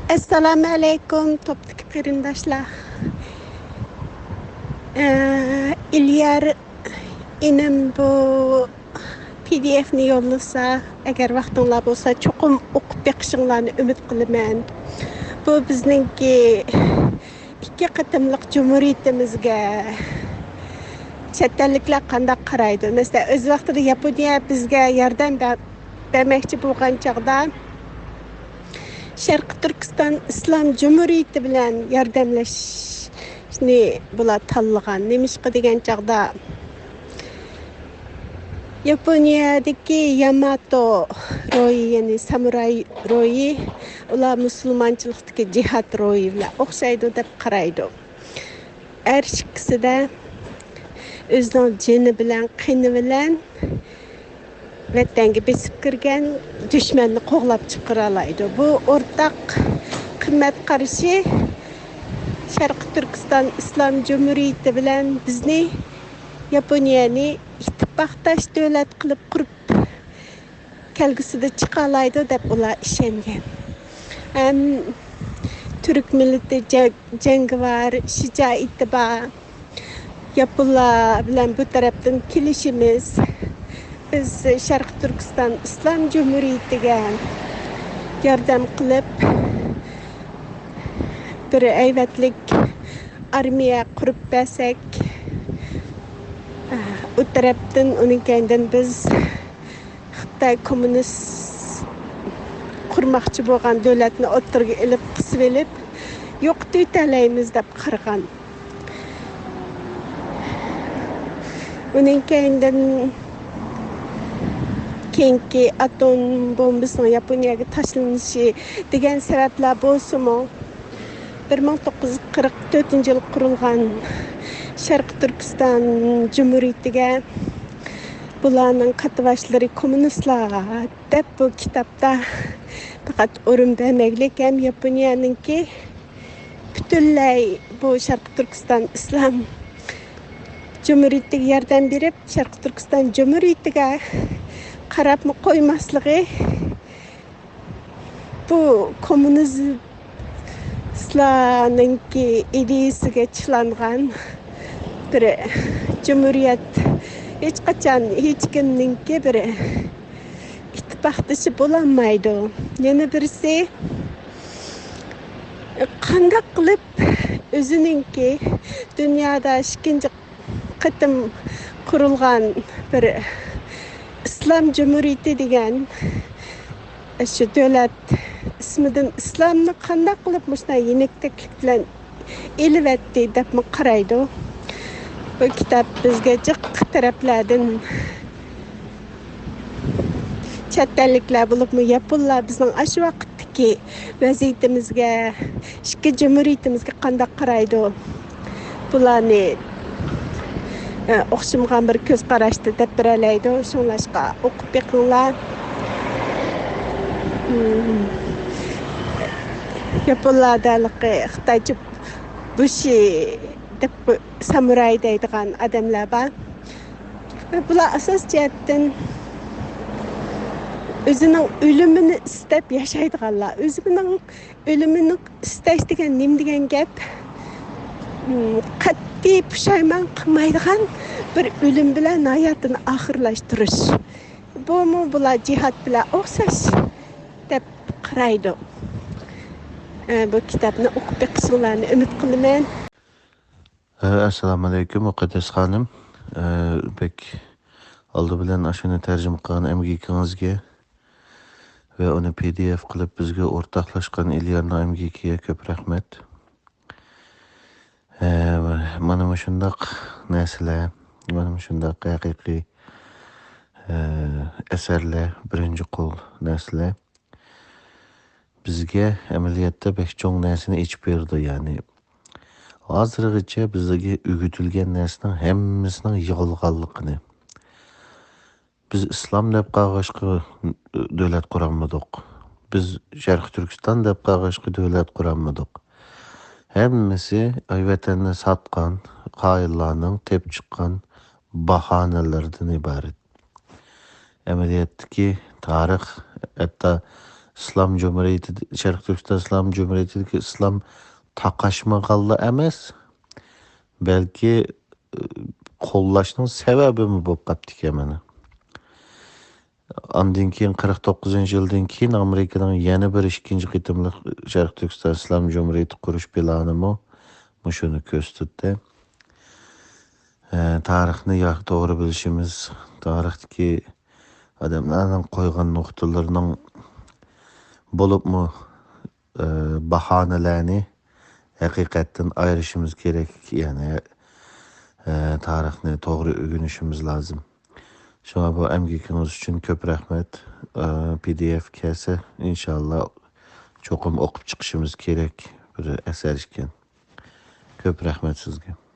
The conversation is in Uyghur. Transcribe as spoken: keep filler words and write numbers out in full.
ئەسسالامۇ ئەلەيكۇم، توپتىكى قېرىنداشلار. ئە، ئىليار ئىنىم بۇ پى دى ئېفنى يوللىسا، ئەگەر ۋاقتىڭلار بولسا، چوقۇم ئوقۇپ بېقىشىڭلارنى ئۈمىد قىلىمەن. بۇ بىزنىڭكى ئىككى قېتىملىق جۇمھۇرىيىتىمىزگە چەت ئەللىكلەر قانداق قارايدۇ؟ مەسىلەن، ئۆز ۋاقتىدا ياپونىيە بىزگە ياردەم بەر-، بەرمەكچى بولغان چاغدا، شەرقىي تۈركىستان ئىسلام جۇمھۇرىيىتى بىلەن ياردەملەشنى بۇلار تاللىغان. نېمىشقا دېگەن چاغدا، ياپونىيەدىكى ياماتو روھى، يەنى سامۇراي روھى، ئۇلار مۇسۇلمانچىلىقتىكى جىھاد روھى بىلەن ئوخشايدۇ دەپ قارايدۇ. ھەر ئىككىسىدە ئۆزىنىڭ جېنى بىلەن، قېنى بىلەن ۋەتەنگە بېسىپ كىرگەن دۈشمەننى قوغلاپ چىقىرالايدۇ. بۇ ئورتاق قىممەت قارىشى شەرقىي تۈركىستان ئىسلام جۇمھۇرىيىتى بىلەن بىزنى، ياپونىيەنى ئىتتىپاقداش دۆلەت قىلىپ قۇرۇپ كەلگۈسىدە چىقالايدۇ دەپ ئۇلار ئىشەنگەن. ھەم تۈرك مىللىتى جە-، جەڭگىۋار، شىجائىتى بار، ياپونلار بىلەن بۇ تەرەپتىن كېلىشىمىز. بىز شەرقىي تۈركىستان ئىسلام جۇمھۇرىيىتىگە ياردەم قىلىپ، بىر ھەيۋەتلىك ئارمىيە قۇرۇپ بەرسەك، ئۇ تەرەپتىن ئۇنىڭ كەينىدىن بىز خىتاي كوممۇنىست قۇرماقچى بولغان دۆلەتنى ئوتتۇرىغا ئېلىپ، قىسىۋېلىپ، يوقىتىۋېتەلەيمىز دەپ قارىغان. ئۇنىڭ كەينىدىن كېيىنكى ئاتوم بومبىسىنىڭ ياپونىيەگە تاشلىنىشى دېگەن سەۋەبلەر بولسىمۇ، بىر مىڭ توققۇز يۈز قىرىق تۆتىنچى يىل قۇرۇلغان شەرقىي تۈركىستان جۇمھۇرىيىتىگە بۇلارنىڭ قاتناشلىرى كوممۇنىستلار دەپ بۇ كىتابتا پەقەت ئورۇن بەرمەيلىك ھەم ياپونىيەنىڭكى پۈتۈنلەي بۇ شەرقىي تۈركىستان ئىسلام جۇمھۇرىيىتىگە ياردەم بېرىپ، شەرقىي تۈركىستان جۇمھۇرىيىتىگە قاراپمۇ قويماسلىقى، بۇ كوممۇنىستلارنىڭكى ئىدىيىسىگە چىلانغان بىر جۇمھۇرىيەت ھېچقاچان ھېچكىمنىڭكى بىر ئىتتىپاقدىشى بولالمايدۇ. يەنە بىرسى، قانداق قىلىپ ئۆزىنىڭكى دۇنيادا ئىككىنچى قېتىم قۇرۇلغان بىر ئىسلام جۇمھۇرىيىتى دېگەن شۇ دۆلەت ئىسمىدىن ئىسلامنى قانداق قىلىپ مۇشۇنداق يېنىك تەكلىپ بىلەن ئېلىۋەتتى دەپمۇ قارايدۇ. بۇ كىتاب بىزگە جىق تەرەپلەردىن چەت ئەللىكلەر بولۇپمۇ ياپونلار بىزنىڭ ئاشۇ ۋاقىتتىكى ۋەزىيىتىمىزگە، ئىككى جۇمھۇرىيىتىمىزگە قانداق قارايدۇ؟ بۇلارنى، ئە، ئوخشىمىغان بىر كۆز قاراشتا دەپ بېرەلەيدۇ. شۇڭلاشقا ئوقۇپ بېقىڭلار. مم. ياپونلاردا ھېلىقى خىتايچە بۇشى دەپ سامۇراي دەيدىغان ئادەملەر بار. بۇلار ئاساسىي جەھەتتىن ئۆزىنىڭ ئۆلۈمىنى ئىستەپ ياشايدىغانلار. ئۆزىنىڭ ئۆلۈمىنى ئىستەش دېگەن نېمە دېگەن گەپ؟ مم، قەتئىي پۇشايمان قىلمايدىغان بىر ئۆلۈم بىلەن ھاياتىنى ئاخىرلاشتۇرۇش. بۇمۇ بۇلار جىھاد بىلەن ئوخشاش دەپ قارايدۇ. ئە، بۇ كىتابنى ئوقۇپ بېقىشىڭلارنى ئۈمىد قىلىمەن. ئە، ئەسسالامۇئەلەيكۇم، مۇقەددەس خانىم. ئە، بەك ئالدى بىلەن ئاشۇنى تەرجىمە قىلغان ئەمگىكىڭىزگە ۋە ئۇنى پى دى ئېف قىلىپ بىزگە ئورتاقلاشقان ئىليارنىڭ ئەمگىكىگە كۆپ رەھمەت. ئە، مانا مۇشۇنداق نەرسىلەر، مانا مۇشۇنداق ھەقىقىي، ئە، ئەسەرلەر، بىرىنچى قول نەرسىلەر بىزگە ئەمەلىيەتتە بەك چوڭ نەرسىنى ئېچىپ بېرىدۇ. يەنى ھازىرغىچە بىزگە ئۆگىتىلگەن نەرسىنىڭ ھەممىسىنىڭ يىغىلغانلىقىنى. بىز ئىسلام دەپ قالغاچقا دۆلەت قۇرالمىدۇق. بىز شەرقىي تۈركىستان دەپ قالغاچقا دۆلەت قۇرالمىدۇق. ھەممىسى ئاي ۋەتەننى ساتقان خائىنلارنىڭ تېپىپ چىققان باھانىلىرىدىن ئىبارەت. ئەمەلىيەتتىكى تارىخ، ھەتتا ئىسلام جۇمھۇرىيىتى، شەرقىي تۈركىستان ئىسلام جۇمھۇرىيىتىدىكى ئىسلام تاقاشمىغانلا ئەمەس، بەلكى، ئى، قوللاشنىڭ سەۋەبىمۇ بولۇپ قاپتىكەن مانا. ئاندىن كېيىن، قىرىق توققۇزىنچى يىلدىن كېيىن ئامېرىكىنىڭ يەنە بىر ئىككىنچى قېتىملىق شەرقىي تۈركىستان ئىسلام جۇمھۇرىيىتى قۇرۇش پىلانىمۇ مۇشۇنى كۆرسىتىدۇ. ئە، تارىخنى يا-، توغرا بىلىشىمىز، تارىختىكى ئادەملەرنىڭ قويغان نۇقتىلىرىنىڭ، بولۇپمۇ، ئە، باھانىلەرنى ھەقىقەتتىن ئايرىشىمىز كېرەك. يەنى، ئە، تارىخنى توغرا ئۆگىنىشىمىز لازىم. شۇڭا بۇ ئەمگىكىڭىز ئۈچۈن كۆپ رەھمەت. ئە، پى دى ئېف كەلسە، ئىنشاللا چوقۇم ئوقۇپ چىقىشىمىز كېرەك بىر ئەسەر ئىكەن. كۆپ رەھمەت سىزگە.